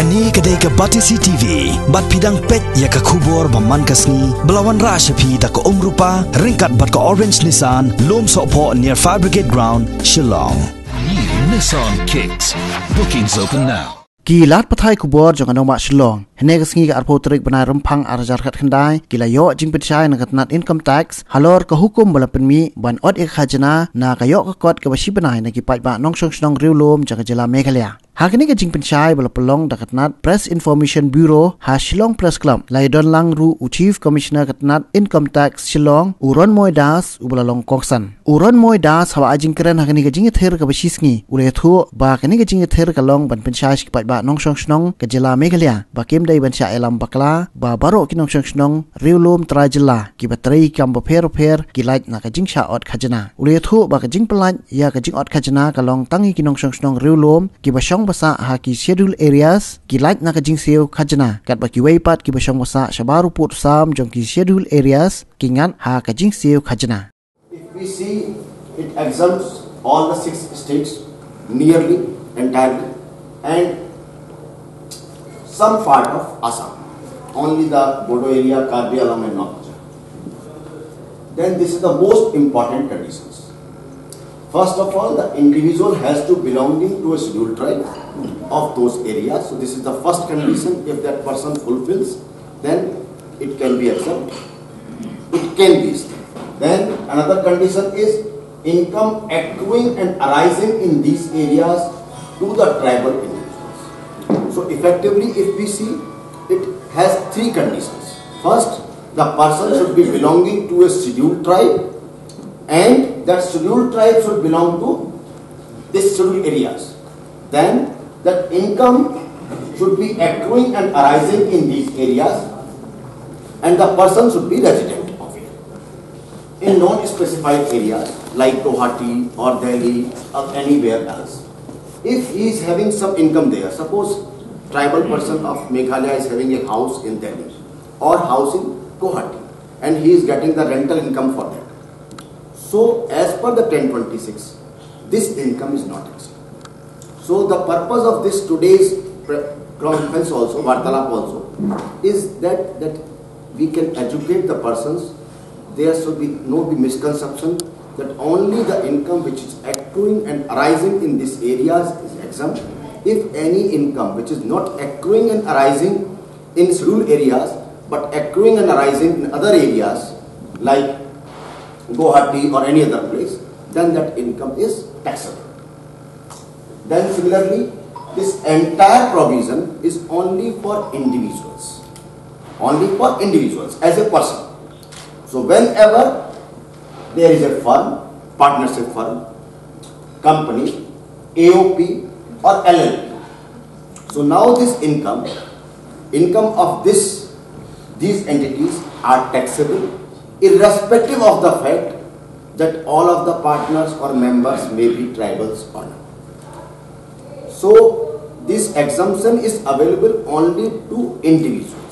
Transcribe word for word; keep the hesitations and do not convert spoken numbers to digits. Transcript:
Kane ka dei ka Batesi T V, bad phi dang peit ïa ka khubor ba man ka sngi, ba la wanrah sha phi da ka Umrupa, ryngkat bad ka Orange Nissan, Lumsohphoh near Fire Brigade Ground, Shillong. New Nissan Kicks. Bookings open now. Ki lad pathai khubor jong ka Nongbah Shillong. Hynne ka sngi ka arphew tarik bnai Rymphang ar hajar khatkhyndai, ki la ïoh jingpynshai na ka tnat income tax halor ka hukum ba la pynmih ban ot ïa ka khajna na ka ïoh ka kot kaba shi bnai na ki paidbah nongshong shnong riewlum jong ka jylla Meghalaya. Ha kane ka jingpynshai ba la pynlong da ka tnat Press Information Bureau ha Shillong Press Club, la ïadon lang ruh u Chief Commissioner ka tnat Income Tax Shillong, u Ronmoy Das, uba la long kongsan. U Ronmoy Das, haba ai jingkren ha kane ka jingïathir kaba shi sngi, u la ïathuh ba kane ka jingïathir ka long ban pynshai sha ki paidbah nongshong shnong ka jylla Meghalaya ba kim dei ban shah ïalam bakla, ba baroh ki nongshong shnong riewlum trai jylla kiba trei kam bapher bapher ki lait na ka jingshah ot khajna. U la ïathuh ba ka jingpynlait ïa ka jingot khajna ka long tang ïa ki nongshong shnong riewlum kiba shong ba sah ha ki Schedule Areas, ki lait na ka jingsiew khajna, katba kiwei pat kiba shong ba sah shabar u pud u sam jong ki Schedule Areas ki ngat ha ka jingsiew khajna. If we see, it exempts all the six states nearly entirely and some part of Assam. Only the Bodo area, Karbi Anglong and North Cachar. Then this is the most important conditions. First of all, the individual has to belonging to a scheduled tribe of those areas. So this is the first condition. If that person fulfills, then it can be exempt. It can be exempt. Then another condition is income accruing and arising in these areas to the tribal individuals. So effectively, if we see, it has three conditions. First, the person should be belonging to a scheduled tribe, and that scheduled tribe should belong to these scheduled areas. Then that income should be accruing and arising in these areas, and the person should be resident of it. In non-specified areas like Guwahati or Delhi or anywhere else, if he is having some income there, suppose tribal person of Meghalaya is having a house in Delhi or house in Guwahati, and he is getting the rental income for that. So, as per the ten twenty-six, this income is not exempt. So, the purpose of this today's pre- conference also, Vartalap also, is that, that we can educate the persons. There should be no be misconception that only the income which is accruing and arising in these areas is exempt. If any income which is not accruing and arising in scheduled areas, but accruing and arising in other areas like Guwahati or any other place, then that income is taxable. Then similarly, this entire provision is only for individuals. Only for individuals as a person. So whenever there is a firm, partnership firm, company, A O P or L L P. So now this income, income of this, these entities are taxable irrespective of the fact that all of the partners or members may be tribals or not. So this exemption is available only to individuals.